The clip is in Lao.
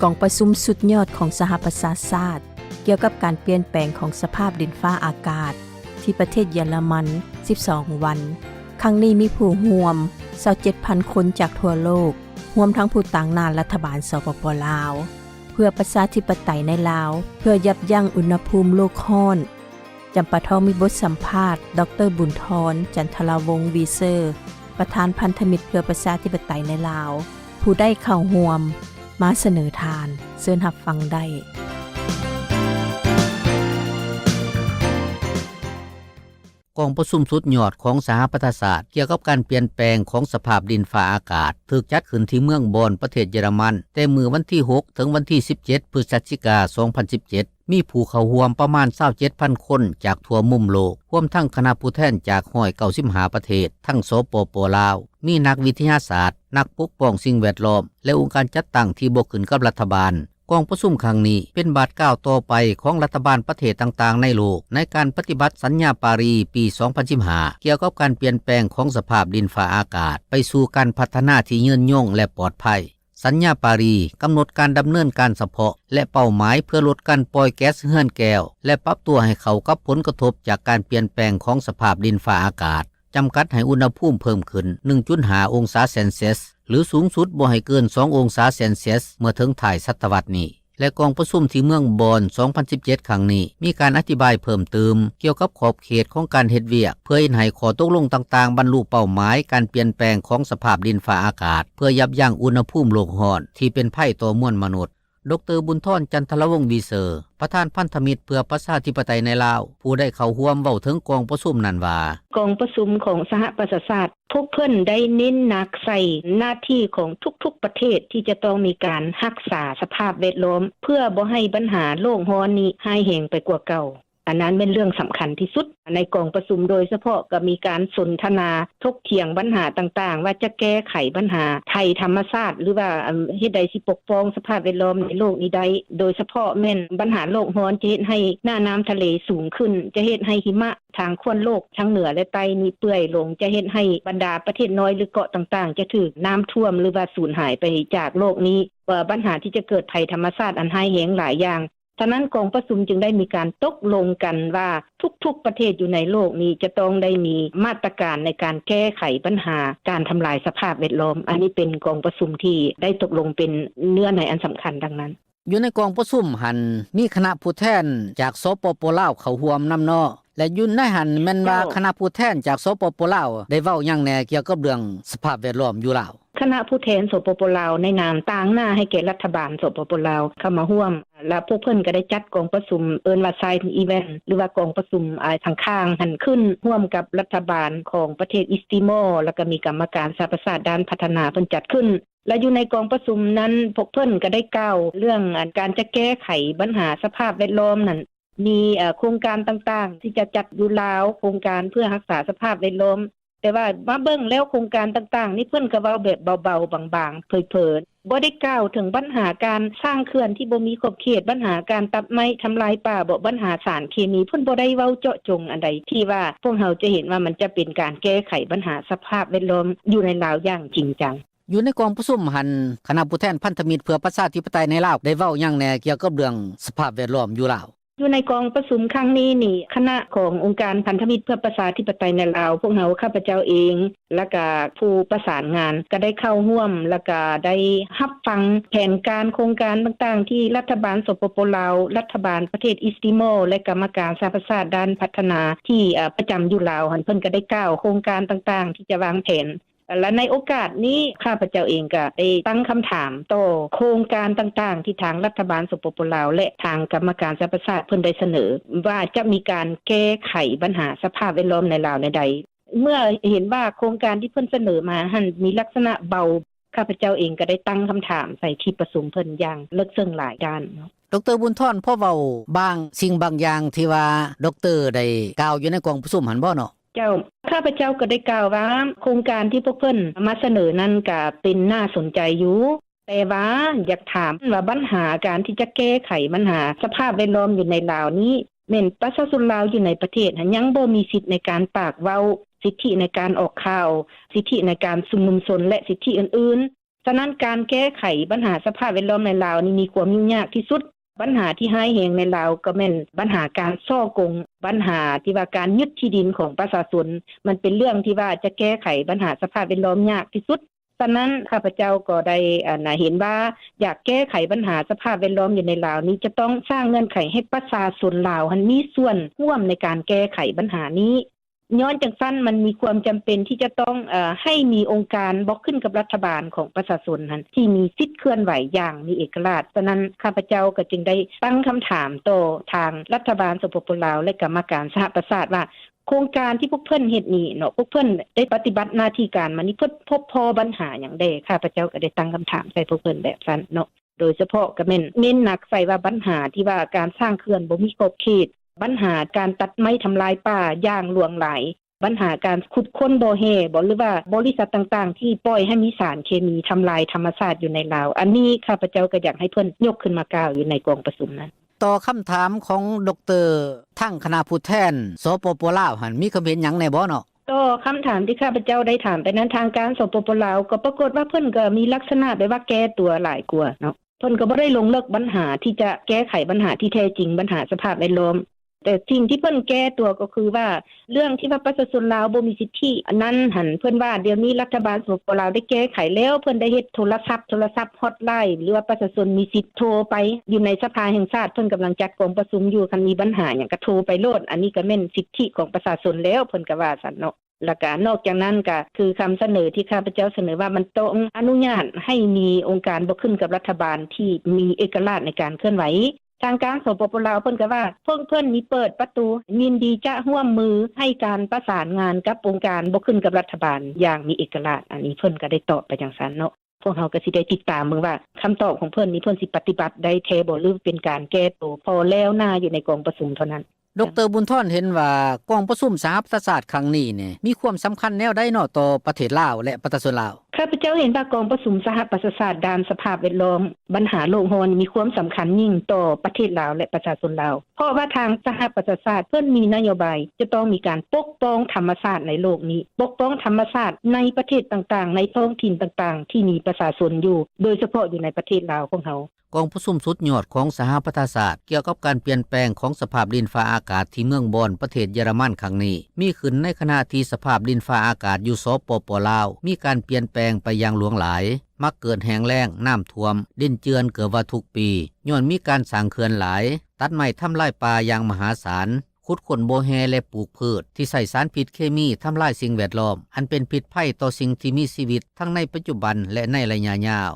ກອງປະຊຸມສຸດຍອດຂອງສະຫະປະຊາຊາດ ກ່ຽວກັບການປ່ຽນແປງຂອງສະພາບດິນຟ້າອາກາດ ທີ່ປະເທດເຢຍລະມັນ ສິບສອງວັນ. ຄັ້ງນີ້ມີຜູ້ຮ່ວມ ຊາວເຈັດພັນຄົນຈາກທົ່ວໂລກ, ຮວມທັງຜູ້ຕາງໜ້າລັດຖະບານ ສປປ ລາວ, ເພື່ອປະຊາທິປະໄຕໃນລາວ, ເພື່ອຢັບຢັ້ງອຸນຫະພູມໂລກຮ້ອນ. ຈຳປາທອງມີບົດສຳພາດ ດຣ. ບຸນທອນ ຈັນທະລາວົງ ວີເຊີ ປະທານພັນທະມິດເພື່ອປະຊາທິປະໄຕໃນລາວ, ຜູ້ໄດ້ເຂົ້າຮ່ວມມາສະເໜີທ່ານ. ເຊີນຮັບຟັງໄດ້. ກອງປະຊຸມສຸດຍອດຂອງສະຫະປະຊາຊາດ ກ່ຽວກັບການປ່ຽນແປງຂອງສະພາບດິນຟ້າອາກາດ ຖືກຈັດຂຶ້ນທີ່ເມືອງບອນ ປະເທດເຢຍລະມັນ ແຕ່ມື້ວັນທີຫົກ ເຖິງວັນທີສິບເຈັດ ພຶສຈິກາ ສອງພັນສິບເຈັດ. ມີຜູ້ເຂົ້າຮ່ວມປະມານຊາວເຈັດພັນຄົນຈາກທົ່ວມຸມໂລກ, ຮວມທັງຄະນະຜູ້ແທນຈາກຮ້ອຍເກົ້າສິບຫ້າປະເທດ, ທັງ ສປປ ລາວ, ມີນັກວິທະຍາສາດ, ນັກປົກປ້ອງສິ່ງແວດລ້ອມ ແລະ ອົງການຈັດຕັ້ງທີ່ບໍ່ຂຶ້ນກັບລັດຖະບານ. ກອງປະຊຸມຄັ້ງນີ້ເປັນບາດກ້າວຕໍ່ໄປຂອງລັດຖະບານປະເທດຕ່າງໆໃນໂລກ ໃນການປະຕິບັດສັນຍາປາຣີປີສອງພັນສິບຫ້າ ກ່ຽວກັບການປ່ຽນແປງຂອງສະພາບດິນຟ້າອາກາດ ໄປສູ່ການພັດທະນາທີ່ຍືນຍົງ ແລະ ປອດໄພ. ສັນຍາປາຣີກຳນົດການດຳເນີນການສະເພາະ ແລະ ເປົ້າໝາຍເພື່ອລົດການປ່ອຍແກັສເຮືອນແກ້ວ ແລະ ປັບຕົວໃຫ້ເຂົ້າກັບຜົນກະທົບຈາກການປ່ຽນແປງຂອງສະພາບດິນຟ້າອາກາດ, ຈຳກັດໃຫ້ອຸນຫະພູມເພີ່ມຂຶ້ນ ໜຶ່ງຈຸດຫ້າ ອົງສາເຊນຊຽສ ຫຼື ສູງສຸດບໍ່ໃຫ້ເກີນ ສອງ ອົງສາເຊນຊຽສ ເມື່ອເຖິງທ້າຍສະຕະວັດນີ້. ແລະ ກອງປະຊຸມທີ່ເມືອງບອນ ສອງພັນສິບເຈັດ ຄັ້ງນີ້ ມີການອະທິບາຍເພີ່ມຕື່ມກ່ຽວກັບຂອບເຂດຂອງການເຮັດວຽກ ເພື່ອເຮັດໃຫ້ຂໍ້ຕົກລົງຕ່າງໆບັນລຸເປົ້າໝາຍການປ່ຽນແປງຂອງສະພາບດິນຟ້າອາກາດ ເພື່ອຢັບຢັ້ງອຸນຫະພູມໂລກຮ້ອນທີ່ເປັນໄພຕໍ່ມວນມະນຸດ. ດຣ. ບຸນທອນ ຈັນທະລາວົງ ວີເຊີ ປະທານພັນທະມິດເພື່ອປະຊາທິປະໄຕໃນລາວ ຜູ້ໄດ້ເຂົ້າຮ່ວມເວົ້າເຖິງກອງປະຊຸມນັ້ນວ່າ: ກອງປະຊຸມຂອງສະຫະປະຊາຊາດ ພວກເພິ່ນໄດ້ເນັ້ນໜັກໃສ່ໜ້າທີ່ຂອງທຸກໆປະເທດທີ່ຈະຕ້ອງມີການຮັກສາສະພາບແວດລ້ອມ ເພື່ອບໍ່ໃຫ້ບັນຫາໂລກຮ້ອນນີ້ຮ້າຍແຮງໄປກວ່າເກົ່າ. ອັນນັ້ນແມ່ນເລື່ອງສຳຄັນທີ່ສຸດໃນກອງປະຊຸມ, ໂດຍສະເພາະກໍມີການສົນທະນາຖົກຖຽງບັນຫາຕ່າງໆ ວ່າຈະແກ້ໄຂບັນຫາໄພທຳມະຊາດ ຫຼືວ່າ ອັນ ເຮັດໃດຊິປົກປ້ອງສະພາບແວດລ້ອມໃນໂລກນີ້ໄດ້, ໂດຍສະເພາະແມ່ນບັນຫາໂລກຮ້ອນຈະເຮັດໃຫ້ໜ້ານ້ຳທະເລສູງຂຶ້ນ, ຈະເຮັດໃຫ້ຫິມະ ທາງຂວ້ນໂລກທັງເໜືອ ແລະ ໃຕ້ນີ້ເປື່ອຍລົງ, ຈະເຮັດໃຫ້ບັນດາປະເທດນ້ອຍ ຫຼື ເກາະຕ່າງໆ ຈະຖືກນ້ຳຖ້ວມ ຫຼືວ່າສູນຫາຍໄປຈາກໂລກນີ້, ວ່າບັນຫາທີ່ຈະເກີດໄພທຳມະຊາດອັນຮ້າຍແຮງຫຼາຍຢ່າງ. ສະນັ້ນ ກອງປະຊຸມຈຶ່ງໄດ້ມີການຕົກລົງກັນວ່າ ທຸກໆປະເທດຢູ່ໃນໂລກນີ້ຈະຕ້ອງໄດ້ມີມາດຕະການໃນການແກ້ໄຂບັນຫາການທຳລາຍສະພາບແວດລ້ອມ. ອັນນີ້ເປັນກອງປະຊຸມທີ່ໄດ້ຕົກລົງເປັນເນື້ອໃນອັນສຳຄັນດັ່ງນັ້ນ. ຢູ່ໃນກອງປະຊຸມຫັ້ນ ມີຄະນະຜູ້ແທນຈາກ ສປປ ລາວ ເຂົ້າຮ່ວມນຳເນາະ ແລະ ຢູ່ໃນຫັ້ນແມ່ນວ່າ ເຈົ້າ ຄະນະຜູ້ແທນຈາກ ສປປ ລາວ ໄດ້ເວົ້າຫຍັງແດ່ກ່ຽວກັບເລື່ອງສະພາບແວດລ້ອມຢູ່ລາວ? ຄະນະຜູ້ແທນ ສປປ ລາວ ໃນນາມຕາງໜ້າໃຫ້ແກ່ລັດຖະບານ ສປປ ລາວ ເຂົ້າມາຮ່ວມ ແລະ ພວກເພິ່ນກໍໄດ້ຈັດກອງປະຊຸມ ເອີ້ນວ່າ Side Event ຫຼືວ່າກອງປະຊຸມ ອາ ຂ້າງໆຫັ້ນ ຂຶ້ນຮ່ວມກັບລັດຖະບານຂອງປະເທດອີສຕິມໍ ແລ້ວກໍມີກຳມະການສະຫະປະຊາຊາດດ້ານພັດທະນາເພິ່ນຈັດຂຶ້ນ. ແລະ ຢູ່ໃນກອງປະຊຸມນັ້ນ ພວກເພິ່ນກໍໄດ້ກ່າວເລື່ອງ ອັນ ການຈະແກ້ໄຂບັນຫາສະພາບແວດລ້ອມນັ້ນ ມີ ເອີ ໂຄງການຕ່າງໆທີ່ຈະຈັດຢູ່ລາວ, ໂຄງການເພື່ອຮັກສາສະພາບແວດລ້ອມ. ແຕ່ວ່າມາເບິ່ງແລ້ວ ໂຄງການຕ່າງໆນີ້ ເພິ່ນກໍເວົ້າແບບເບົາໆ ບາງໆ ເຜີຍໆ, ບໍ່ໄດ້ກ່າວເຖິງບັນຫາການສ້າງເຂື່ອນທີ່ບໍ່ມີຂອບເຂດ, ບັນຫາການຕັດໄມ້ທຳລາຍປ່າບໍ, ບັນຫາສານເຄມີ, ເພິ່ນບໍ່ໄດ້ເວົ້າເຈາະຈົງອັນໃດທີ່ວ່າພວກເຮົາຈະເຫັນວ່າມັນຈະເປັນການແກ້ໄຂບັນຫາສະພາບແວດລ້ອມຢູ່ໃນລາວຢ່າງຈິງຈັງ. ຢູ່ໃນກອງປະຊຸມຫັ້ນ ຄະນະຜູ້ແທນພັນທະມິດເພື່ອປະຊາທິປະໄຕໃນລາວ ໄດ້ເວົ້າຫຍັງແດ່ກ່ຽວກັບເລື່ອງສະພາບແວດລ້ອມຢູ່ລາວ? ຢູ່ໃນກອງປະຊຸມຄັ້ງນີ້ນີ້ ຄະນະຂອງອົງການພັນທະມິດເພື່ອປະຊາທິປະໄຕໃນລາວ, ພວກເຮົາ ຂ້າພະເຈົ້າເອງ ແລ້ວກະຜູ້ປະສານງານ ກະໄດ້ເຂົ້າຮ່ວມ ແລ້ວກະໄດ້ຮັບຟັງແຜນການໂຄງການຕ່າງໆ ທີ່ລັດຖະບານ ສປປ ລາວ, ລັດຖະບານປະເທດອີສຕິມໍ ແລະ ກຳມະການສະຫະປະຊາຊາດດ້ານພັດທະນາທີ່ ເອີ ປະຈຳຢູ່ລາວຫັ້ນ ເພິ່ນກະໄດ້ກ່າວໂຄງການຕ່າງໆທີ່ຈະວາງແຜນ. ແລະ ໃນໂອກາດນີ້ ຂ້າພະເຈົ້າເອງກະໄດ້ຕັ້ງຄຳຖາມຕໍ່ໂຄງການຕ່າງໆ ທີ່ທາງລັດຖະບານ ສປປ ລາວ ແລະ ທາງກຳມະການສະຫະປະຊາຊາດເພິ່ນໄດ້ສະເໜີ ວ່າຈະມີການແກ້ໄຂບັນຫາສະພາບແວດລ້ອມໃນລາວແນວໃດ. ເມື່ອເຫັນວ່າໂຄງການທີ່ເພິ່ນສະເໜີມາຫັ້ນມີລັກສະນະເບົາ, ຂ້າພະເຈົ້າເອງກະໄດ້ຕັ້ງຄຳຖາມໃສ່ທີ່ປະຊຸມເພິ່ນຢ່າງເລິກເຊິ່ງຫຼາຍດ້ານເນາະ. ດຣ. ບຸນທອນ ພໍເວົ້າບາງສິ່ງບາງຢ່າງທີ່ວ່າ ດຣ. ໄດ້ກ່າວຢູ່ໃນກອງປະຊຸມຫັ້ນບໍ່ເນາະ? ເຈົ້າ, ຂ້າພະເຈົ້າກໍໄດ້ກ່າວວ່າ ໂຄງການທີ່ພວກເພິ່ນມາສະເໜີນັ້ນກໍເປັນໜ້າສົນໃຈຢູ່, ແຕ່ວ່າຢາກຖາມວ່າບັນຫາການທີ່ຈະແກ້ໄຂບັນຫາສະພາບແວດລ້ອມຢູ່ໃນລາວນີ້ ແມ່ນປະຊາຊົນລາວຢູ່ໃນປະເທດຫັ້ນ ຍັງບໍ່ມີສິດໃນການປາກເວົ້າ, ສິດທິໃນການອອກຂ່າວ, ສິດທິໃນການຊຸມນຸມຊົນ ແລະ ສິດທິອື່ນໆ. ສະນັ້ນ ການແກ້ໄຂບັນຫາສະພາບແວດລ້ອມໃນລາວນີ້ ມີຄວາມຫຍຸ້ງຍາກທີ່ສຸດ. ບັນຫາທີ່ຮ້າຍແຮງໃນລາວກໍແມ່ນບັນຫາການສໍ້ໂກງ, ບັນຫາທີ່ວ່າການຍຶດທີ່ດິນຂອງປະຊາຊົນ, ມັນເປັນເລື່ອງທີ່ວ່າຈະແກ້ໄຂບັນຫາສະພາບແວດລ້ອມຍາກທີ່ສຸດ. ສະນັ້ນ ຂ້າພະເຈົ້າກໍໄດ້ ອັນ ເຫັນວ່າ ຢາກແກ້ໄຂບັນຫາສະພາບແວດລ້ອມຢູ່ໃນລາວນີ້ ຈະຕ້ອງສ້າງເງື່ອນໄຂໃຫ້ປະຊາຊົນລາວຫັ້ນມີສ່ວນຮ່ວມໃນການແກ້ໄຂບັນຫານີ້. ຍ້ອນຈັ່ງຊັ້ນ ມັນມີຄວາມຈຳເປັນທີ່ຈະຕ້ອງ ເອີ ໃຫ້ມີອົງການບໍ່ຂຶ້ນກັບລັດຖະບານຂອງປະຊາຊົນຫັ້ນ ທີ່ມີສິດເຄື່ອນໄຫວຢ່າງມີເອກະລາດ. ສະນັ້ນ ຂ້າພະເຈົ້າກໍຈຶ່ງໄດ້ຕັ້ງຄຳຖາມຕໍ່ທາງລັດຖະບານ ສປປ ລາວ ແລະ ກຳມະການສະຫະປະຊາຊາດວ່າ ໂຄງການທີ່ພວກເພິ່ນເຮັດນີ້ເນາະ, ພວກເພິ່ນໄດ້ປະຕິບັດໜ້າທີ່ການມານີ້ ເພິ່ນພົບພໍ້ບັນຫາຫຍັງແດ່? ຂ້າພະເຈົ້າກໍໄດ້ຕັ້ງຄຳຖາມໃສ່ພວກເພິ່ນແບບຊັ້ນເນາະ. ໂດຍສະເພາະກໍແມ່ນເນັ້ນໜັກໃສ່ວ່າບັນຫາທີ່ວ່າການສ້າງເຂື່ອນບໍ່ມີຂອບເຂດ, ບັນຫາການຕັດໄມ້ທຳລາຍປ່າຢ່າງຫຼວງຫຼາຍ, ບັນຫາການຂຸດຄົ້ນບໍ່ແຮ່ບໍ ຫຼືວ່າບໍລິສັດຕ່າງໆທີ່ປ່ອຍໃຫ້ມີສານເຄມີທຳລາຍທຳມະຊາດຢູ່ໃນລາວ. ອັນນີ້ຂ້າພະເຈົ້າກໍຢາກໃຫ້ເພິ່ນຍົກຂຶ້ນມາກ່າວຢູ່ໃນກອງປະຊຸມນັ້ນ. ຕໍ່ຄຳຖາມຂອງ ດຣ ທັງຄະນະຜູ້ແທນ ສປປ ລາວ ຫັ້ນ ມີຄຳເຫັນຫຍັງແດ່ບໍ່ເນາະ? ຕໍ່ຄຳຖາມທີ່ຂ້າພະເຈົ້າໄດ້ຖາມໄປນັ້ນ ທາງການ ສປປ ລາວ ກໍປາກົດວ່າເພິ່ນກໍມີລັກສະນະແບບວ່າແກ້ຕົວຫຼາຍກວ່າເນາະ, ເພິ່ນກໍບໍ່ໄດ້ລົງເລິກບັນຫາທີ່ຈະແກ້ໄຂບັນຫາທີ່ແທ້ຈິງ ບັນຫາສະພາບແວດລ້ອມ. ແຕ່ສິ່ງທີ່ເພິ່ນແກ້ຕົວກໍຄືວ່າ ເລື່ອງທີ່ວ່າປະຊາຊົນລາວບໍ່ມີສິດທິອັນນັ້ນຫັ້ນ ເພິ່ນວ່າດຽວນີ້ລັດຖະບານ ສປປ ລາວ ໄດ້ແກ້ໄຂແລ້ວ, ເພິ່ນໄດ້ເຮັດໂທລະສັບ ໂທລະສັບຮອດລາຍ ຫຼືວ່າປະຊາຊົນມີສິດໂທໄປຢູ່ໃນສະພາແຫ່ງຊາດ, ເພິ່ນກຳລັງຈັດກອງປະຊຸມຢູ່, ຄັນມີບັນຫາຫຍັງກໍໂທໄປໂລດ, ອັນນີ້ກໍແມ່ນສິດທິຂອງປະຊາຊົນແລ້ວ, ເພິ່ນກໍວ່າຊັ້ນເນາະ. ແລ້ວກະນອກຈາກນັ້ນກະຄືຄຳສະເໜີທີ່ຂ້າພະເຈົ້າສະເໜີວ່າ ມັນຕ້ອງອະນຸຍາດໃຫ້ມີອົງການບໍ່ຂຶ້ນກັບລັດຖະບານທີ່ມີເອກະລາດໃນການເຄື່ອນໄຫວ. ທາງການ ສປປ ລາວ ເພິ່ນກໍວ່າ ພວກເພິ່ນນີ້ເປີດປະຕູ ຍິນດີຈະຮ່ວມມືໃຫ້ການປະສານງານກັບອົງການບໍ່ຂຶ້ນກັບລັດຖະບານຢ່າງມີເອກະລາດ. ອັນນີ້ເພິ່ນກໍໄດ້ຕອບໄປຈັ່ງຊັ້ນເນາະ. ພວກເຮົາກໍຊິໄດ້ຕິດຕາມເບິ່ງວ່າ ຄຳຕອບຂອງເພິ່ນນີ້ ເພິ່ນຊິປະຕິບັດໄດ້ແທ້ບໍ່ ຫຼືເປັນການແກ້ໂຕພໍແລ້ວໜ້າຢູ່ໃນກອງປະຊຸມເທົ່ານັ້ນ. ດຣ ບຸນທອນ ເຫັນວ່າກອງປະຊຸມສະຫະປະຊາຊາດຄັ້ງນີ້ນີ້ ມີຄວາມສຳຄັນແນວໃດເນາະຕໍ່ປະເທດລາວ ແລະ ປະຊາຊົນລາວ? ຂ້າພະເຈົ້າເຫັນວ່າກອງປະຊຸມສະຫະປະຊາຊາດດ້ານສະພາບແວດລ້ອມ, ບັນຫາໂລກຮ້ອນ ມີຄວາມສຳຄັນຍິ່ງຕໍ່ປະເທດລາວ ແລະ ປະຊາຊົນລາວ, ເພາະວ່າທາງສະຫະປະຊາຊາດເພິ່ນມີນະໂຍບາຍຈະຕ້ອງມີການປົກປ້ອງທຳມະຊາດໃນໂລກນີ້, ປົກປ້ອງທຳມະຊາດໃນປະເທດຕ່າງໆ, ໃນທ້ອງຖິ່ນຕ່າງໆທີ່ມີປະຊາຊົນຢູ່, ໂດຍສະເພາະຢູ່ໃນປະເທດລາວຂອງເຮົາ. ກອງປະຊຸມສຸດຍອດຂອງສະຫະປະຊາຊາດກ່ຽວກັບການປ່ຽນແປງຂອງສະພາບດິນຟ້າອາກາດທີ່ເມືອງບອນ ປະເທດເຢຍລະມັນຄັ້ງນີ້ ມີຂຶ້ນໃນຂະນະທີ່ສະພາບດິນຟ້າອາກາດຢູ່ ສປປ ລາວ ມີການປ່ຽນແປງໄປຢ່າງຫຼວງຫຼາຍ, ມັກເກີດແຫ້ງແລ້ງ, ນ້ຳຖ້ວມ, ດິນເຈື່ອນເກືອບວ່າທຸກປີ ຍ້ອນມີການສ້າງເຂື່ອນຫຼາຍ, ຕັດໄມ້ທຳລາຍປ່າຢ່າງມະຫາສານ, ຂຸດຄົ້ນບໍ່ແຮ່ ແລະ ປູກພືດທີ່ໃຊ້ສານພິດເຄມີທຳລາຍສິ່ງແວດລ້ອມ ອັນເປັນພິດໄພຕໍ່ສິ່ງທີ່ມີຊີວິດທັງໃນປັດຈຸບັນ ແລະ ໃນໄລຍະຍາວ.